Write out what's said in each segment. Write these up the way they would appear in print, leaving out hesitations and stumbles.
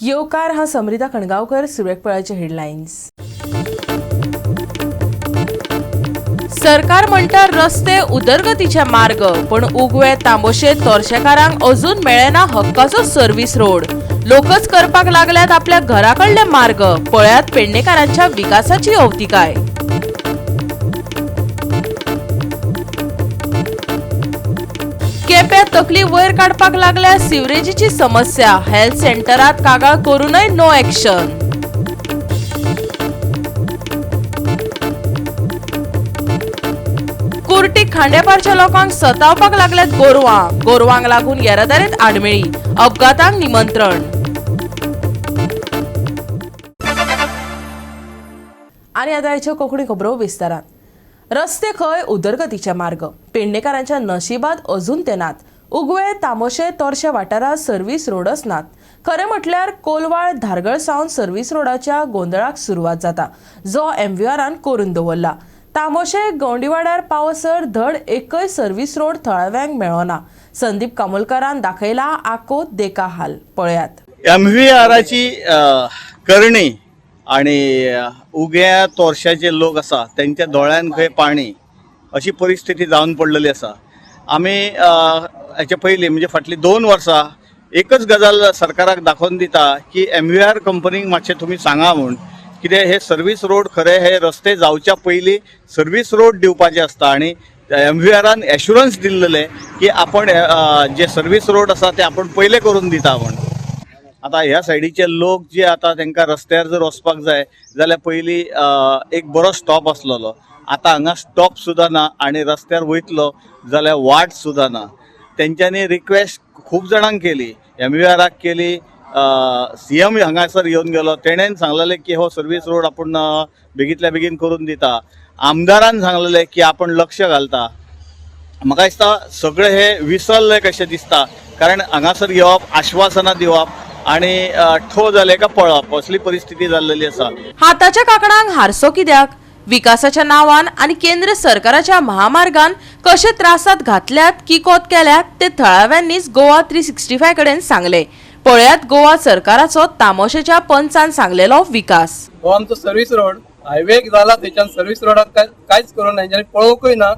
येवकार. हा समरिता खणगावकर. सुरेखपळाचे हेडलायन्स. सरकार म्हणटा रस्ते उदरगतीचे मार्ग, पण उगवे तांबोशे तोरशेकारांक अजून मेळना हक्काचो सर्व्हिस रोड. लोकच करपाक लागल्यात आपल्या घराकडले मार्ग. पळयात पेडणेकारांच्या विकासाची अवतिकाय. केप्यां तकली वयर काडपाक लागल्या सिवरेजीची समस्या. हेल्थ सेंटरात कागाळ करूनय नो ऍक्शन. कुर्टी खांडेपारच्या लोकांक सतावपाक लागल्यात गोरवां. गोरवांक लागून येरादारीत आडमेळी, अपघातांक निमंत्रण. आनी आतां आयच्यो कोंकणी खबरो विस्तारान. रस्ते खंय उदरगतीचे मार्ग, पेडणेकारांच्या नशिबात अजून ते नात. उगवे तामोशे तोरशे वाठारांत सर्व्हिस रोडच नात. खरें म्हटल्यार कोलवाळ धारगळ सावन सर्व्हिस रोडाच्या गोंदळाक सुरवात जाता, जो एमव्हीआरान करून दवरला. तामोशे गौंडीवाड्यार पावसर धड एकय सर्व्हिस रोड थळाव्यांक मेळना. संदीप कामोलकरान दाखयला आको देका हाल, पळयात. एमव्हीआराची करणी आणि उग्या तोरशाचे लोक आसा तेंच्या दोळ्यान खंय पाणी अशी परिस्थिती जावन पडलेली आसा. आमी हेच्या पयलीं म्हणजे फाटलीं 2 वर्सां एकच गजाल सरकाराक दाखोवन दिता की एमव्हीआर कंपनीक मातशें तुमी सांगा म्हूण, कित्याक हे सर्वीस रोड खरें हे रस्ते जावच्या पयलीं सर्वीस रोड दिवपाचे आसता आनी एमव्हीआरान एश्युरन्स दिल्लेले की आपण जे सर्वीस रोड आसा ते आपण पयले करून दिता म्हूण. आतां ह्या सायडीचे लोक जे आतां तांकां रस्त्यार जर वचपाक जाय जाल्यार पयलीं एक बरो स्टॉप आसलेलो, आतां हांगा स्टॉप सुद्दां ना आनी रस्त्यार वयतलो जाल्यार वाट सुद्दां ना. तेंच्यांनी रिक्वेस्ट खूब जाणांक केली, एमव्हीआराक केली, सीएम हांगासर येवन गेलो, तेणेन सांगलेलें की हो सर्वीस रोड आपूण बेगींतल्या बेगीन करून दिता. आमदारान सांगलेलें की आपण लक्ष घालता. म्हाका दिसता सगळें हे विसरले कशें दिसता, कारण हांगासर येवप, आश्वासनां दिवप आनी ठो जालें काय पळप असली परिस्थिती जाल्लेली आसा. हाताच्या कांकणांक हारसो कित्याक? विकासाच्या नांवान आनी केंद्र सरकाराच्या महामार्गान कशे त्रासात घातल्यात, किकोत केल्यात ते थळाव्यांनीच गोवा 365 कडेन सांगले. पळयात गोवा सरकाराचो तामोशेच्या पंचान सांगलेलो विकास. हो आमचो सर्वीस रोड हायवेक जाला, थंयच्यान सर्वीस रोडाक कांयच करूंक ना, हेंच्यांनी पळोवंकूय ना.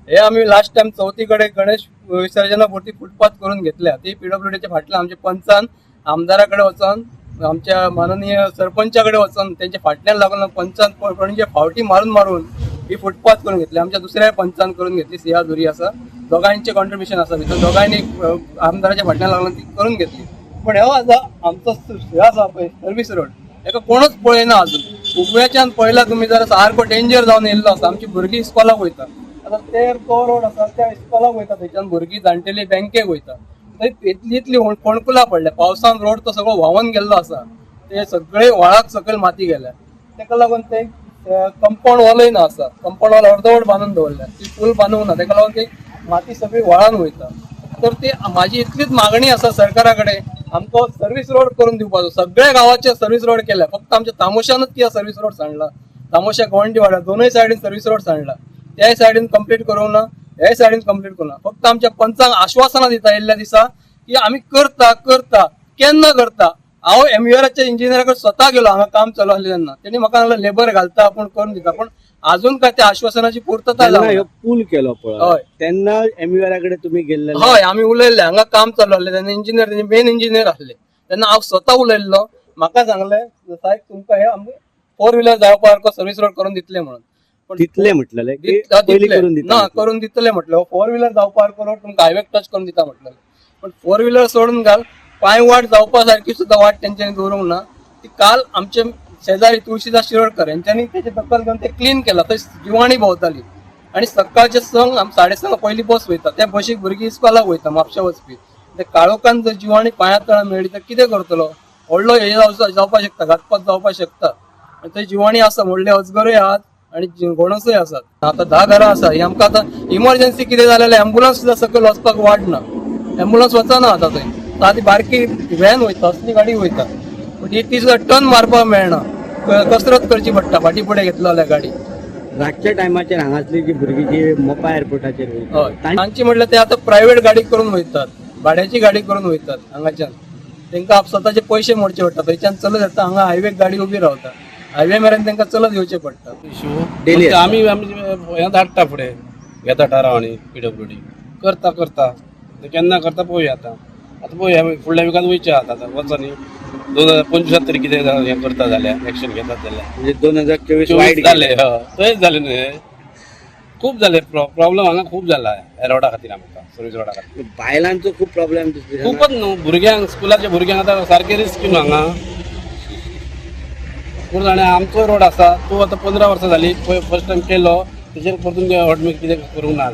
हे आमी लास्ट टायम चवथी कडेन गणेश विसर्जना पुरती फुटपाथ करून घेतल्या. ती पीडब्ल्यूडीच्या फाटल्यान आमच्या पंचान आमदारा कडेन वचोन, आमच्या माननीय सरपंचा कडेन वचोन, तेंच्या फाटल्यान लागून पंचान पणजे फावटी मारून मारून ही फुटपाथ करून घेतली. आमच्या दुसऱ्या पंचान करून घेतली, सिया धुरी आसा. दोगांयचें कॉन्ट्रिब्युशन आसा भितर. दोगांयनी आमदाराच्या फाटल्यान लागून ती करून घेतली. पण हो आसा आमचो हे आसा पळय सर्वीस रोड, हेका कोणूच पळयना अजून. उगव्याच्यान पळयला तुमी जाल्यार सारको डेंजर जावन येयल्लो आसा. आमची भुरगीं इस्कॉलाक वयता आतां, ते तो रोड आसा त्या इस्कॉलाक वयता, थंयच्यान भुरगीं जाणटेली बँकेक वयता. थंय इतली इतली फोंडकुलां पडल्या. पावसान रोड तो सगळो व्हांवन गेल्लो आसा. ते सगळे व्हाळाक सकयल माती गेल्या. तेका लागून ते कंपाऊंड वॉलय ना आसा. कंपाऊंड वॉल अर्दवट बांदून दवरल्या, ती फूल बांदूंक ना. तेका लागून ती माती सगळी व्हाळान वयता. तर ती माझी इतलीच मागणी आसा सरकारा कडेन, आमकां सर्वीस रोड करून दिवपाचो. सगळ्या गांवाचे सर्वीस रोड केल्या, फक्त आमच्या तामोशानच कित्याक सर्वीस रोड सांडला? तामोशा गवंडीवाडा दोनूय सायडीन सर्वीस रोड सांडला. त्याय सायडीन कंप्लीट करूंक ना, ह्याय सायडीन कंप्लीट करूंक ना. फक्त आमच्या पंचांक आश्वासनां दिता येयल्ल्या दिसा की आमी करता करता, केन्ना करता? हांव एमव्हीआराच्या इंजिनियरा कडेन स्वता गेलो, हांगा काम चालू आसलें तेन्ना. तेणी म्हाका सांगलें लेबर घालता आपूण, करून दिता, पूण अजून काय त्या आश्वासनाची पूर्तता जेन्ना जावंक ना. ह्यो पूल केलो पळय, तेन्ना एमव्हीआरा कडेन तुमी गेल्ले? हय, आमी उलयल्ले. हांगा काम चालू आसलें तेन्ना इंजिनियर, तेंचे मेन इंजिनियर आसले तेन्ना हांव स्वता उलयल्लो. म्हाका सांगलें, साहेब तुमकां हे आमी फोर व्हिलर जावपा सारको सर्वीस रोड करून दितले म्हणून. पण तितले म्हटलेले की पयलीं दितले. करून दिता ना, म्हटलें? करून दितले म्हटलं. फोर व्हिलर जावपा सारको रोड तुमकां हायवेक टच करून दिता म्हटलें. पण फोर व्हिलर सोडून घाल, पांय वाट जावपा सारकी सुद्दां वाट तेंच्यांनी दवरूंक ना. ती काल आमचे शेजारी तुळशीदास शिरोडकर हेंच्यांनी तेची दखल घेवन ते क्लीन केला. थंय जिवाणी भोंवताली आनी सकाळचे संक आम 6:30 पयली बस वयता, त्या बशीक भुरगीं इस्कॉलाक वयता म्हापशा वचपी. ते काळोखान जर जिवाणी पांया तळा मेळ्ळी तर कितें करतलो? व्हडलो हे जावपाक शकता, घातपात जावपाक शकता. आनी थंय जिवाणी आसा, व्हडले अजगरूय आहात आनी घोणसूय आसात. आतां 10 घरां आसा ही. आमकां आतां इमर्जन्सी कितें जालें जाल्यार एम्बुलन्स सुद्दां सकयल वचपाक वाट ना. एम्बुलन्स वचना आतां थंय. आतां ती बारकी व्हॅन वयता, असली गाडी वयता, पूण ती सुद्दां टर्न मारपाक मेळना. कसरत करची पडटा फाटीं फुडें घेतलो जाल्यार गाडी. रातच्या टायमाचेर हांगासली जी भुरगीं जी मोपा एअरपोर्टाचेर वयता, हय, तांची म्हटल्यार ते आतां प्रायवेट गाडी करून वयतात, भाड्याची गाडी करून वयतात हांगाच्यान. तांकां स्वताचे पयशे मोडचे पडटा. थंयच्यान चलत येता, हांगा हायवेक गाडी उबी रावता, हायवे मेरेन तांकां चलत येवचें पडटा. इशू Daily आसता. आमी आमी हें धाडटा, फुडें घेता थाराव आनी पीडब्ल्यूडी करता करता ते केन्ना करता पळोवया. आतां आतां पळोवया, फुडल्या विकान वयचें. आतां आतां वचो न्ही, 2025 तरी कितें हें करता जाल्यार, एक्शन घेतात जाल्यार. म्हणजे 2024 वायट 24 जाले, हय थंयच जालें न्हू हें. खूब जाले प्रॉब्लम हांगा, खूब जाला ह्या रोडा खातीर आमकां, सर्वीस रोडा खातीर. बायलांचो खूब प्रॉब्लेम दिसता. खूपच न्हू, भुरग्यांक, स्कुलाच्या भुरग्यांक आतां सारकें रिस्की न्हू हांगा. पूण जाणा, आमचो रोड आसा तो आतां 15 वर्सां जाली, पळय फर्स्ट टायम केलो, तेजेर परतून ऑटोमॅटीक कितें करूंक ना.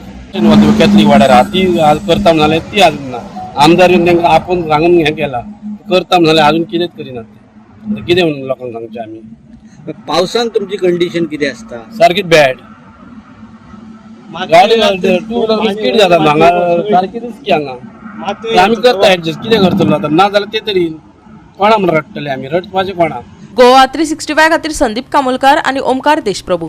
कॅथलीक वाड्यार आहा ती आज करता म्हणाले, ती अजून ना. आमदार येवन तांकां आपोवन सांगून हें केलां, करता म्हणाले, अजून कितेंच करिनात ते. आतां कितें म्हणून लोकांक सांगचें आमी? पावसान तुमची कंडिशन कितें आसता? सारकी बॅड. गाडी टू व्हिलर स्पीड जाता हांगा, सारकी रिस्की हांगा. आमी करता एडजस्ट, कितें करतलो आतां? ना जाल्यार ते तरी कोणा म्हण रडटले आमी? रडपाचें कोणा? गोवा 365 खातीर संदीप कामोलकार आनी ओमकार देशप्रभू.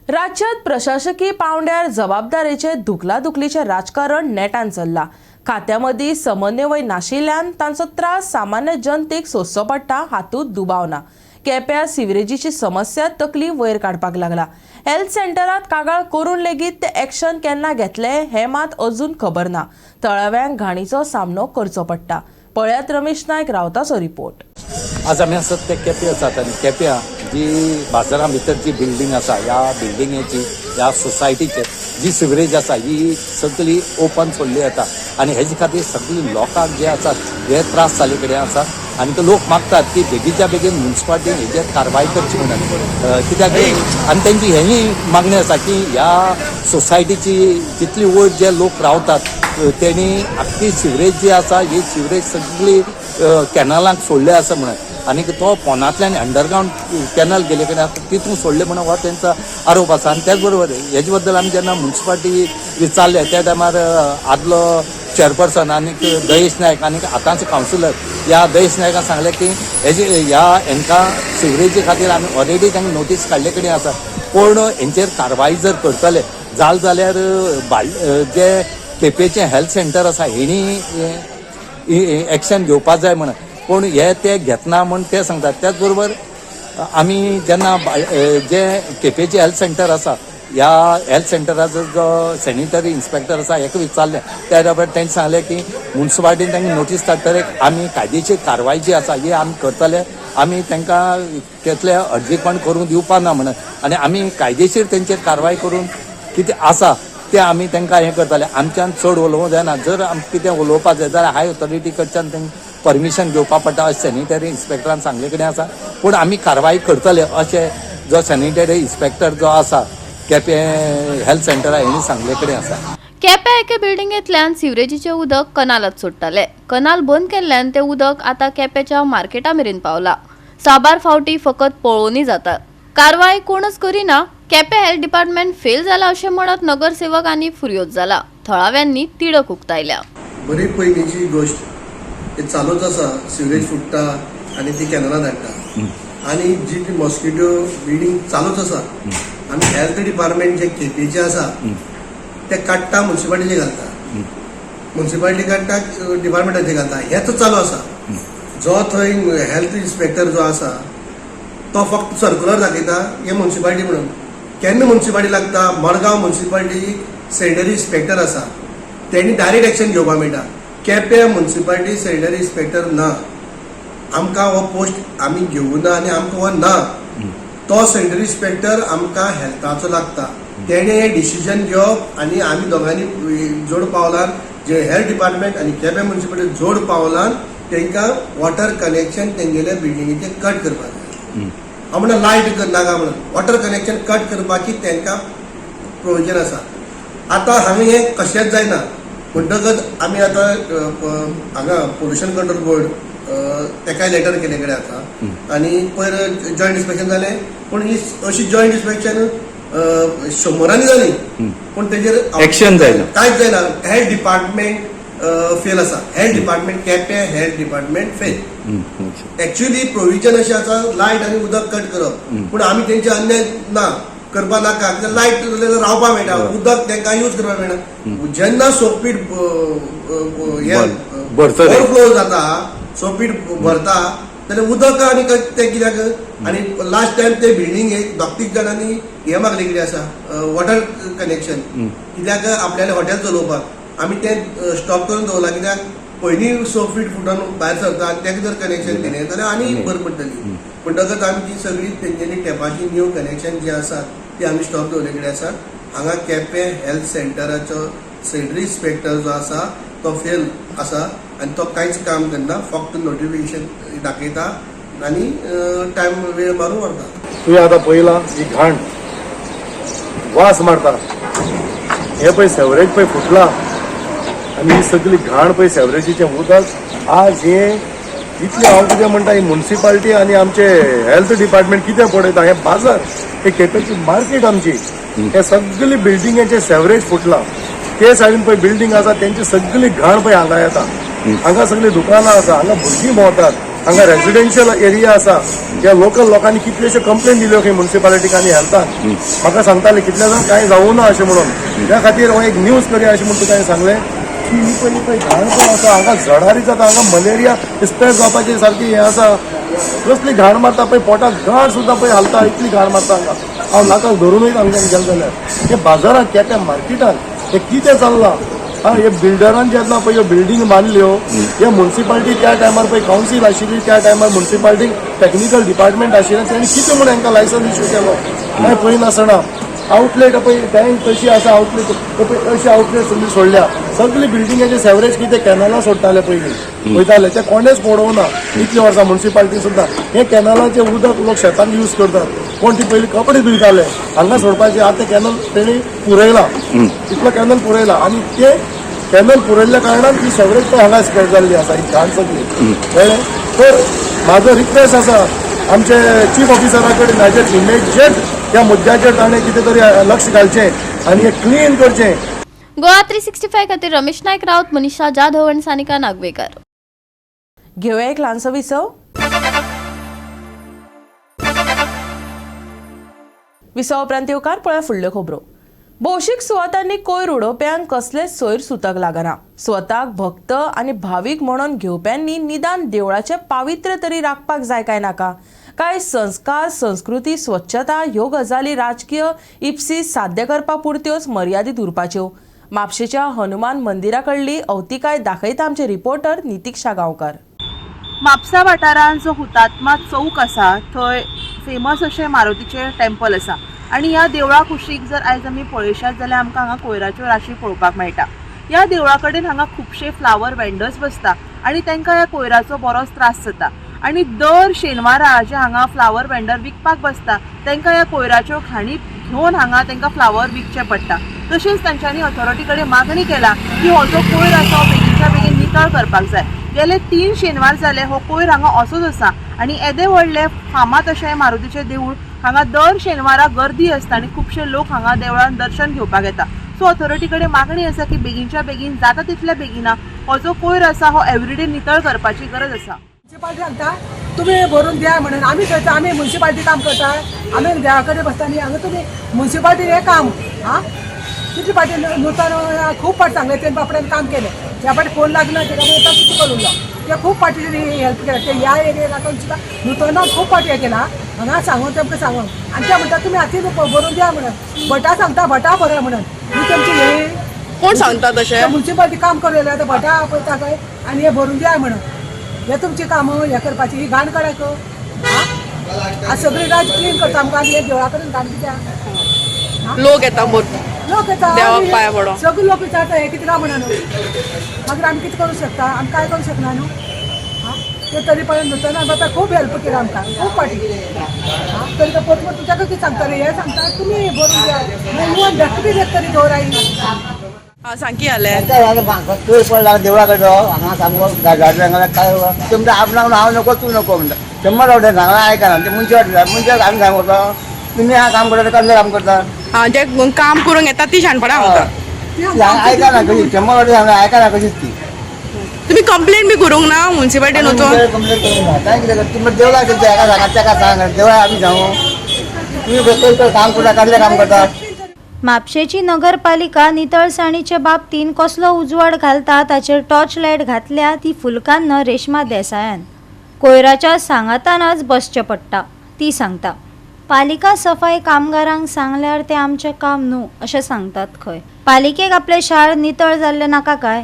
राज्यात प्रशासकीय पावंड्यार जबाबदारेचे धुकलाधुकलीचें राजकारण नेटान चल्लां. खात्यामदीं समन्वय नाशिल्ल्यान तांचो त्रास सामान्य जनतेक सोंसचो पडटा, हातूंत दुबाव ना. केप्यां सिवरेजीची समस्या तकली वयर काडपाक लागला. हेल्थ सेंटरात कागाळ करून लेगीत ते एक्शन केन्ना घेतले हें मात अजून खबर ना. थळाव्यांक घाणीचो सामनो करचो पडटा. पळयात रमेश नायक रावताचो रिपोर्ट. आज आमी आसात ते केप्यां आसात आनी केप्यां जी बाजारा भितर जी बिल्डींग आसा, ह्या बिल्डिंगेची, ह्या सोसायटीचेर जी सिवरेज आसा ही सगळी ओपन सोडली वता आनी हेजे खातीर सगळी लोकांक जे आसात हे त्रास जाल्ले कडेन आसा. आनी ते लोक मागतात की बेगीच्या बेगीन म्युन्सिपाल्टीन हेजेर कारवाय करची म्हणून. कित्याक आनी तेंची हेंय मागणी आसा की ह्या सोसायटीची जितली वयर जे लोक रावतात तेणी आख्खी सिवरेज जी आसा ही सिवरेज सगळी कॅनलांक सोडले आसा म्हणून आनी तो पोंदांतल्यान अंडरग्रावंड कॅनल गेले कडेन आतां तितून सोडले म्हणून हो तेंचो आरोप आसा. आनी त्याच बरोबर हेजे बद्दल आमी जेन्ना म्युन्सिपाल्टी विचारले त्या टायमार आदलो चेअरपर्सन आनीक दयेश नायक आनी आतांचो कावन्सिलर ह्या दयेश नायकान सांगलें की हेजे ह्या हेंकां सिवरेजी खातीर आमी ऑलरेडी तांकां नोटीस काडले कडेन आसा, पूण हेंचेर कारवाय जर करतले जाल जाल्यार जे केपेचें हेल्थ सेंटर आसा हेणी एक्शन घेवपा जाय म्हणून, पूण हे ते घेतना म्हूण ते सांगतात. त्याच बरोबर आमी जेन्ना जे केपेचें हेल्थ सेंटर आसा, ह्या हेल्थ सेंटराचो जो सॅनिटरी इन्स्पेक्टर आसा हेका विचारलें त्या बरोबर तेणें सांगलें की म्युन्सिपाल्टीन तांकां नोटीस काडटले, आमी कायदेशीर कारवाय जी आसा ही आमी करतले, आमी तांकां केतले अर्जीपण करूंक दिवपा ना म्हणून आनी आमी कायदेशीर तेंचेर कारवाय करून कितें आसा तें आमी तांकां हें करतले. आमच्यान चड उलोवंक जायना, जर आमकां कितें उलोवपाक जाय जाल्यार हाय ऑथॉरिटी कडच्यान तांकां परमिशन घेवपा पडटा अशें सॅनिटरी इन्स्पेक्टरान सांगले कडेन आसा. पूण आमी कारवाय करतले अशें जो सॅनिटरी इन्स्पेक्टर जो आसा केपें हेल्थ सेंटरा हेणी सांगले कडेन आसा. केप्यां एके बिल्डिंगेंतल्यान सिवरेजीचें उदक कनालात सोडटाले. कनाल बंद केल्ल्यान तें उदक आतां केपेंच्या मार्केटा मेरेन पावला. साबार फावटी फकत पळोवणी जाता, कारवाय कोणच करिना. केपें हेल्थ डिपार्टमेंट फेल जाला अशें म्हणत नगरसेवक आनी फुर्योज जाला. थळाव्यांनी तिडक उक्तायल्या. बरी पयलींची गोश्ट हे चालूच आसा. सिवरेज फुट्टा आनी ती कॅनलां धाडटा आनी जी ती मॉस्किटो ब्रिडींग चालूच आसा. आमी हेल्थ डिपार्टमेंट जे केपेंचे आसा ते काडटा, म्युन्सिपाल्टीचे घालता, म्युन्सिपाल्टी काडटा, डिपार्टमेंटाचे घालता. हेंच चालू आसा. जो थंय हेल्थ इन्स्पेक्टर जो आसा तो फक्त सर्कुलर दाखयता हे म्युन्सिपाल्टी म्हणून. केन्ना म्युन्सिपाल्टी लागता? मडगांव म्युन्सिपाल्टी सॅनिटरी इन्स्पेक्टर आसा, तेणी डायरेक्ट एक्शन घेवपाक मेळटा. केपें म्युन्सिपाल्टी सॅनिटरी इन्स्पेक्टर ना. आमकां हो पोस्ट आमी घेवना आनी आमकां हो ना. तो सॅनिटरी इन्स्पेक्टर आमकां हेल्थाचो लागता. तेणें डिसिजन घेवप आनी आमी दोगांनी जोड पावलान, जे हेल्थ डिपार्टमेंट आनी केपें म्युन्सिपाल्टी जोड पावलान, तांकां वॉटर कनेक्शन तेंगेले बिल्डिंगेचें कट करपाक जाय. हांव म्हणटा लायट नाका म्हणून, वॉटर कनेक्शन कट करपाची तांकां प्रोविजन आसा. आतां हांगा हें कशेंच जायना म्हणटकच आमी आतां हांगा पोल्युशन कंट्रोल बोर्ड तेकाय लेटर केले कडेन आसा आनी पयर जॉयंट इन्स्पेक्शन जालें. पूण ही अशी जॉयंट इन्स्पेक्शन शंबरांनी जाली, पूण तेजेर Action जायना. कांयच जायना. हेल्थ डिपार्टमेंट फेल आसा. Health department, Quepem health department fail. Actually provision अशें आसा, लायट आनी उदक कट करप, पूण आमी तेंचे अन्याय ना करपा नाका, कित्याक लायट जाल्यार रावपाक मेळटा, उदक तांकां यूज करपाक मेळटा. जेन्ना सोकपीट भरतले. ओवरफ्लो जाता. 6 फीट भरता जाल्यार उदक आनी तें कित्याक. आनी लास्ट टायम ते बिल्डिंगेक दोग तीग जाणांनी हें मागले कितें आसा वॉटर कनेक्शन, कित्याक आपल्याले हॉटेल चलोवपाक. आमी तें स्टॉप करून दवरलां, कित्याक पयलीं 6 फीट फुटून भायर सरता आनी ताका जर कनेक्शन दिलें जाल्यार आनी बरें पडटली. म्हणटकच आमी ती सगळी तेंच्यांनी टॅपाची न्यू कनेक्शन जी आसा ती आमी स्टॉप दवरले कडेन आसा. हांगा केपें हेल्थ सेंटराचो सॅनिटरी इन्स्पेक्टर जो आसा तो फेल आसा आनी तो कांयच काम करना, फक्त नोटिफिकेशन दाखयता आनी टायम वेळ मारून व्हरता. तुवें आतां पळयलां ही घाण वास मारता. हे पळय सेवरेज पळय फुटला आनी ही सगळी घाण पळय सेवरेजीचें उदक. आज हे इतलें हांव कितें म्हणटा, ही मुन्सिपाल्टी आनी आमचे हेल्थ डिपार्टमेंट कितें पळयता? हे बाजार, हे केपेंची मार्केट आमची, हे सगळी बिल्डिंगेचे सेवरेज फुटलां. ते सायडीन पळय बिल्डींग आसा, तेंची सगळी घाण पळय हांगा येता. हांगा सगळीं दुकानां आसा, हांगा भुरगीं भोंवतात, हांगा रेजिडेन्शियल एरिया आसा. ह्या लोकल लोकांनी कितलेश्यो कंप्लेन दिल्यो खंय मुन्सिपालिटीक आनी हेल्थाक. म्हाका सांगताले कितले जाण, कांय जावूं ना अशें म्हणून. त्या खातीर हो एक न्यूज करया अशें म्हूण तुका हांवें सांगलें की ही पळय, ही पळय घाण पळय आसा. हांगा जळारी जाता, हांगा मलेरिया स्प्रेड जावपाची सारकी हें आसा. कसली घाण मारता पळय, पोटाक गांठ सुद्दां पळय हालता, इतली घाण मारता हांगा. हांव नाकाक धरूनय हांगा गेलो जाल्यार हे बाजारात, केप्यां मार्केटात हे कितें चल्लां? हा, हे बिल्डरान जेन्ना पळय ह्यो बिल्डींग बांदल्यो, हे मुन्सिपाल्टी त्या टायमार पळय कावन्सील आशिल्ली, त्या टायमार मुन्सिपाल्टीक टॅक्निकल डिपार्टमेंट आशिल्लें, तेणी कितें म्हूण हांकां लायसन्स इश्यू केलो कांय पळयनासतना? आउटलेट पळय, टँक कशी आसा, आउटलेट पळय, अशी आउटलेट सगळी सोडल्या. सगळी बिल्डिंगेचे सेवरेज कितें कॅनला सोडटाले पयलीं, वयताले, ते कोणेच पळोवना इतली वर्सां मुन्सिपाल्टी सुद्दां. हे कॅनलाचें उदक लोक शेतान यूज करतात, कोण ती पयलीं कपडे धुयताले, हांगा सोडपाचे. आतां ते कॅनल तेणी पुरयला, इतलो कॅनल पुरयला आनी ते कॅनल पुरयल्ल्या कारणान ही सेवरेज पळय हांगा स्प्रेड जाल्ली आसा, ही घाण सगळी, कळ्ळें? तर म्हाजो रिक्वेस्ट आसा आमचे चीफ ऑफिसरा कडेन, हाजेर इमिजिएट ह्या मुद्द्याचेर ताणें कितें तरी लक्ष घालचें आनी हें क्लीन करचें. गोवा 365 खातीर रमेश नायक राऊत, मनीषा जाधव आणि सानिका नागवेकर. घेवया एक ल्हानसो विसव. विसवा उपरांत येवकार. पळया फुडल्यो खबरो. भौशीक सुवातांनी कोयर उडोवप्यांक कसलेच सोयर सुतक लागना. स्वताक भक्त आनी भावीक म्हणून घेवप्यांनी निदान देवळाचें पावित्र्य तरी राखपाक जाय काय नाका? काय संस्कार, संस्कृती, स्वच्छता ह्यो गजाली राजकीय इप्सी साध्य करपा पुरत्योच मर्यादीत उरपाच्यो? म्हापशेच्या हनुमान मंदिरा कडली अवतिकाय दाखयता आमचे रिपोर्टर नितिक्षा गांवकार. म्हापसा वाठारांत जो हुतात्मा चौक आसा थंय फेमस अशें मारुतीचें टेम्पल आसा आनी ह्या देवळा कुशीक जर आयज आमी पळयशात जाल्यार आमकां हांगा कोयराच्यो राशी पळोवपाक मेळटा. ह्या देवळा कडेन हांगा खुबशे फ्लावर वेंडर्स बसता आनी तांकां ह्या कोयराचो बरोच त्रास जाता आनी दर शेनवारा जे हांगा फ्लावर वेंडर विकपाक बसता तांकां ह्या कोयराच्यो खाणी घेवन हांगा तांकां फ्लावर विकचे पडटा. तशेंच तांच्यांनी ऑथॉरिटी कडेन मागणी केला की हो जो कोयर आसा हो बेगीनच्या बेगीन नितळ करपाक जाय. गेले 3 शेनवार जाले हो कोयर हांगा असोच आसा आनी येदे व्हडले फामाद अशें मारुतीचें देवूळ, हांगा दर शेनवारा गर्दी आसता आनी खुबशे लोक हांगा देवळान दर्शन घेवपाक येता. सो ऑथॉरिटी कडेन मागणी आसा की बेगीनच्या बेगीन जाता तितल्या बेगिना हो जो कोयर आसा हो एवरीडे नितळ करपाची गरज आसा. मुन्सिपाल्टी सांगता तुमी भरून द्या म्हणून. आमी करता, आमी मुन्सिपाल्टी काम करता, आमी देवा कडेन बसता न्ही हांगा. तुमी मुन्सिपाल्टी हें काम आं कितले फावटी नुतन खूब फावटी सांगलें, तें बापड्यान काम केलें. ह्या फावटी फोन लागना तेका, मागीर तो कितें उरलो. ते खूब फावटी हेल्प केला ते ह्या एरिये लागून सुद्दां नुतनान खूब फावटी हें केलां हांगा सांगून, तेमकां सांगून. आनी ते म्हणटा तुमी आतां भरून द्या म्हणून. भटा सांगता भटा भरा म्हणून. ही तेमची हे कोण सांगता तशें? मुन्सिपाल्टी काम करून आतां भटा आपयता खंय आनी हे भरून द्या म्हणून. हे तुमची कामां हे करपाची, ही घाण काडाक आं सगळी रात क्लीन करता आमकां आनी हे देवळा कडेन घाण कित्याक? लोक येता भरपूर. लोक येता. देवाक पांय पडोंक. सगळे लोक विचारता हे कितें काय म्हणून. मागीर आमी कितें करूं शकता? आमी कांय करूं शकना न्हू. आं ते तरी पण नुतन बाबा खूब हेल्प केला आमकां खूब फावटी. आं तरी तो परत परत तुमच्या कितें सांगता, हे सांगता तुमी भरून द्या. मागीर डस्टबीन एक तरी दवराय. हां, सांग, कितें जालें? कोयर पडला देवळा कडलो हांगा सामको. गाडयांक काय तुमच्या आपणाक हांव नको, तूं नको म्हणटा. 100 फावटी सांगला, आयकना ते. मनशां मनशाक आमी सांगता, तुमी हा काम करता, कसलें काम करता? हां, जे काम करूंक येता ती शाणपणां सांगता. आयकना कशी. 100 फावटी सांगला, आयकना कशीच ती. तुमी कंप्लेन बी करूंक ना मुन्सिपाल्टीन वचून? कंप्लेन करूंक ना. काय कितें तुमी देवळाक तेका सांगा, तेका सांग, देवळाक आमी सांगू, तुमी खंय काम करता, कसलें काम करता? म्हापशेची नगरपालिका नितळसाणीचे बाबतीन कसलो उजवाड घालता ताचेर टॉर्च लायट घातल्या ती फुलकान्न रेश्मा देसायान. कोयराच्या सांगातानच बसचें पडटा, ती सांगता. पालिका सफाई कामगारांक सांगल्यार ते आमचें काम न्हू अशें सांगतात खंय. पालिकेक आपलें शार नितळ जाल्लें नाका काय?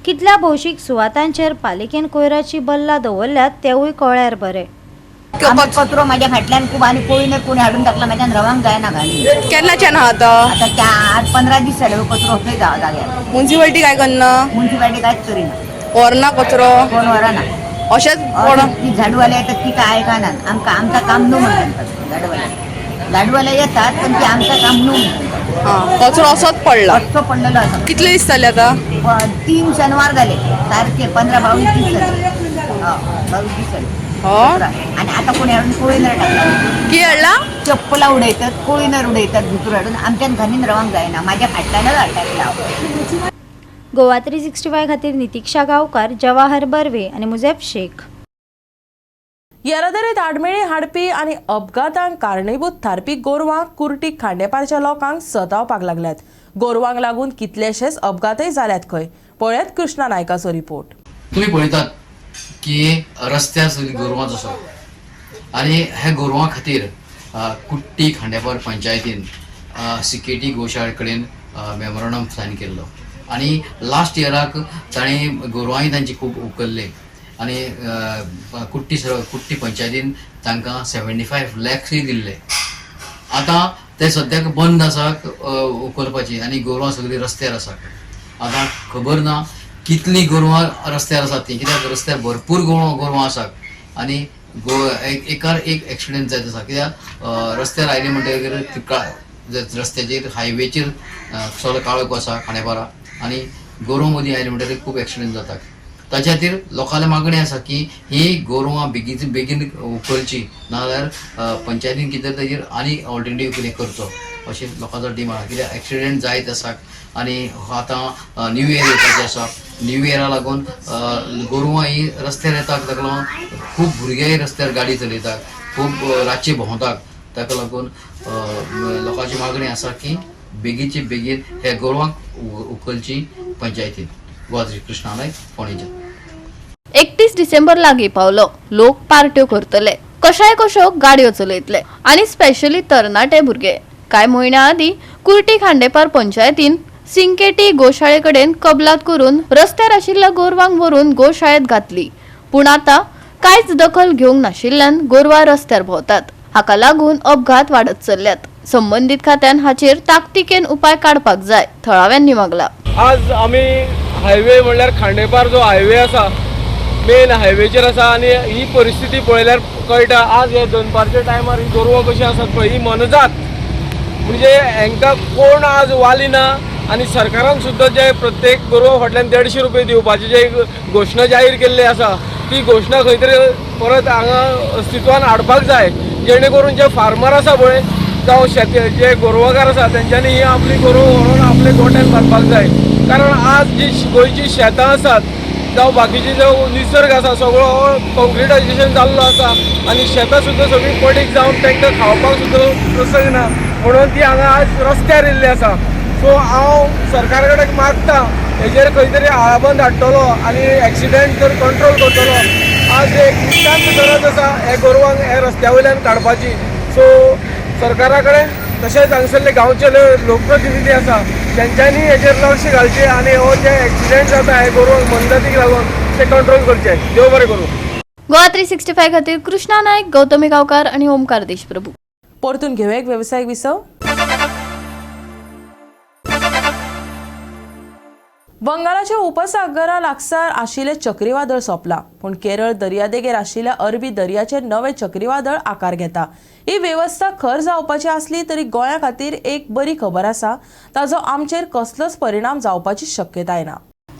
कितल्या भौशीक सुवातांचेर पालिकेन कोयराची बल्लां दवरल्यात तेवूय कळ्ळ्यार बरें. कचरो माझ्या फाटल्यान खूब आनी कोयने कोणी हाडून टाकला, म्हाज्यान रवांक जायना घाणी. केन्नाच्यान आहा आतां? आता 4-15 दीस जाले कचरो खंय जाग्यार. मुन्सिपाल्टी काय करना? मुन्सिपाल्टी कांयच करिना. व्हरना कचरो? कोण व्हरना. अशेंच ती झाडूवाले येतात ती काय ऐकना. आमकां आमचा काम न्हू म्हणतात झाडूवाले. झाडूवाले येतात पण ती आमचा काम न्हू म्हणतात. कचरो असोच पडला. कचरो पडलेलो आसा. कितले दीस जाले आतां? 3 शनिवार जाले सारखे. 15-22 दीस जाले. 22 दीस जाले. आणि आता कोणी हाडून कोळीनर टाकला. की हाडला? चप्पला उडयतात, कोळीनर उडयतात भितर हाडून. आमच्यान घाणीन रवांक जायना. माझ्या फाटल्यानच हाडटा. गोवा 365 खातीर नितिक्षा गांवकार, जवाहर बर्वे आनी मुजेफ शेख. येरादारीत आडमेळी हाडपी आनी अपघातांक कारणीभूत थारपी गोरवां कुर्टी खांडेपारच्या लोकांक सतावपाक लागल्यात. गोरवांक लागून कितलेशेच अपघातय जाल्यात खंय. पळयात कृष्णा नायकाचो रिपोर्ट. तुम्ही पळयतात की रस्त्यार सगळीं गोरवांच आसा आनी ह्या गोरवां खातीर कुट्टी खांडेपार पंचायतीन सिकेटी गोशाळे कडेन मेमोरंडम सायन केल्लो आनी लास्ट इयराक ताणें गोरवांय तांची खूब उखल्ले आनी कुट्टी पंचायतीन तांकां 75 लॅक्सूय दिल्ले. आतां ते सद्याक बंद आसा उखलपाची आनी गोरवां सगळीं रस्त्यार आसा. आतां खबर ना कितलीं गोरवां रस्त्यार आसात तीं, कित्याक रस्त्यार भरपूर गोरवां आसात आनी एकार एक एक्सिडेंट जायत आसा. कित्याक रस्त्यार आयले म्हणटकीर रस्त्याचेर हायवेचेर सगळो काळोख आसा खांडेपारा आनी गोरवां मदीं आयले म्हणटकीर खूब एक्सिडेंट जातात. ताच्या खातीर लोकांले मागणी आसा की ही गोरवां बेगीन बेगीन उखलची, नाजाल्यार पंचायतीन कितें ताजेर आनी ऑल्टरनेटीव कितें करचो अशें लोकांचो डिमांड आसा. कित्याक एक्सिडेंट जायत आसा आनी आतां न्यू इयर येवपाचें आसा. न्यू इयरा लागून गोरवां ही रस्त्यार येतात, ताका लागून खूब भुरगेय रस्त्यार गाडी चलयतात, खूब रातचे भोंवतात. ताका लागून लोकांची मागणी आसा की बेगीनचे बेगीन हे गोरवांक उखलची पंचायतीन. गोवा कृष्णा नायक, फोंडेंच्यान. 31 डिसेंबर लागीं पावलो. लोक पार्ट्यो करतले, कशाय कश्यो गाडयो चलयतले आनी स्पेशली तरणाटे भुरगे. कांय म्हयन्या आदीं कुर्टी खांडेपार पंचायतीन सिंकेटी गोशाळे कडेन कबलात करून रस्त्यार आशिल्ल्या गोरवांक व्हरून गोशाळेंत घातली, पूण आतां कांयच दखल घेवंक नाशिल्ल्यान गोरवां रस्त्यार भोंवतात. हाका लागून अपघात वाडत चल्ल्यात. संबंदीत खात्यान हाचेर ताकतिकेन उपाय काडपाक जाय, थळाव्यांनी मागला. आज आमी हायवे म्हणल्यार खांडेपार जो हायवे आसा, मेन हायवेचेर आसा आनी ही परिस्थिती पळयल्यार कळटा आज हे दनपारच्या टायमार ही गोरवां कशीं आसात पळय, ही मनजात म्हणजे हांकां कोण आज वाली ना. आनी सरकारान सुद्दां जे प्रत्येक गोरवां फाटल्यान 150 रुपये दिवपाची जे घोशणा जाहीर केल्ली आसा ती घोशणा खंय तरी परत हांगा अस्तित्वान हाडपाक जाय, जेणे करून जे फार्मर आसा पळय जावं शेत जे गोरवाकार आसा तेंच्यांनी ही आपली गोरवां व्हरून आपले गोट्यान घालपाक जाय. कारण आज जी गोंयची शेतां आसात जावं बाकीचे जो निसर्ग आसा सगळो कॉन्क्रिटायजेशन जाल्लो आसा आनी शेतां सुद्दां सगळीं पडीक जावन तांकां खावपाक सुद्दां प्रसंग ना, म्हणून ती हांगा आज रस्त्यार येयल्ली आसा. सो हांव सरकारा कडेन मागता हेजेर खंय तरी आळाबंद हाडटलो आनी एक्सिडेंट तर कंट्रोल करतलो. आज एक नितांत गरज आसा हे गोरवांक हे रस्त्या वयल्यान काडपाची. सो सरकारा कडेन तशेंच हांगसरले गांवचे लोकप्रतिनिधी आसा तेंच्यांनी हेजेर लक्ष घालचें आनी हो जे एक्सिडेंट जाता हे गोरवांक मनजातीक लागून ते कंट्रोल करचे. देव बरें करूं. गोवा 365 खातीर कृष्णा नायक, गौतमी गांवकार आनी ओमकार देशप्रभू. परतून घेवया एक वेवसायीक विसव. बंगालाच्या उपसागरा लागसार आशिल्लें चक्रीवादळ सोंपलां, पूण केरळ दर्यादेगेर आशिल्ल्या अरबी दर्याचेर नवें चक्रीवादळ आकार घेता. ही वेवस्था खर जावपाची आसली तरी गोंया खातीर एक बरी खबर आसा, ताजो आमचेर कसलोच परिणाम जावपाची शक्यताय ना.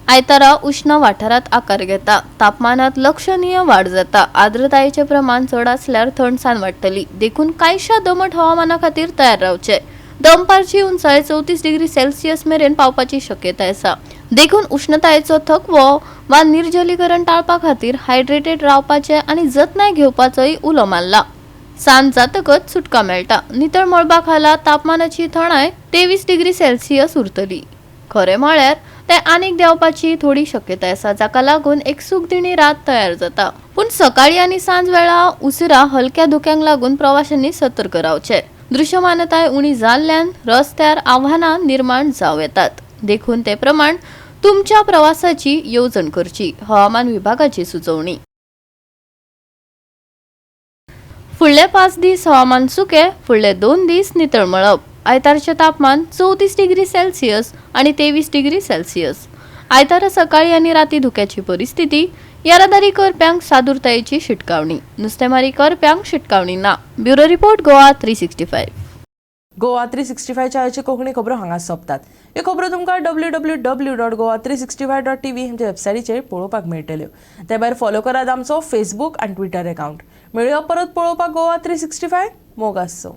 आयतारा उश्ण वाठारात आकार घेता. तापमानात लक्षणीय वाड जाता. आर्द्रतायेचें प्रमाण चड आसल्यार थंडसाण वाडटली, देखून कांयशा दमट हवामाना खातीर तयार रावचें. दनपारची उंचाय 34 डिग्री सेल्सियस मेरेन पावपाची शक्यताय आसा, देखून उष्णतायेचो थकवो वा निर्जलीकरण टाळपा खातीर हायड्रेटेड रावपाचें आनी जतनाय घेवपाचोय उलो मारला. सांज जातकच सुटका मेळटा. नितळ मळबा खाला तापमानाची थंडाय 23 डिग्री सेल्सियस उरतली. खरें म्हळ्यार ते आनीक देंवपाची थोडी शक्यताय आसा, जाका लागून एक सुखदिणी रात तयार जाता. पूण सकाळी आनी सांज वेळा उसरा हलक्या धोक्यांक लागून प्रवाशांनी सतर्क रावचे. दृश्यमानताय उणी जाल्ल्यान रस्त्यार आव्हानां निर्माण जावं येतात, देखून ते प्रमाण तुमच्या प्रवासाची येवजण करची, हवामान विभागाची सुचोवणी. फुडले 5 दीस हवामान सुकें, फुडले 2 दीस नितळ मळब. आयतारचें तापमान 34 डिग्री सेल्सियस आनी 23 डिग्री सेल्सियस. आयतारा सकाळी आनी राती धुक्याची परिस्थिती. येरादारी करप्यांक सादुरतायेची शिटकावणी. नुस्तेमारी करप्यांक शिटकावणी ना. Bureau report, Goa 365. Goa 365च्या आयची कोंकणी खबरो हांगा सोंपतात. ह्यो खबरो तुमकां www.goa365.tv आमच्या वेबसायटीचेर पळोवपाक मेळटल्यो. ते भायर फॉलो करात आमचो फेसबूक आनी ट्विटर अकावंट. मेळुया परत पळोवपाक गोवा 365. मोग आसचो.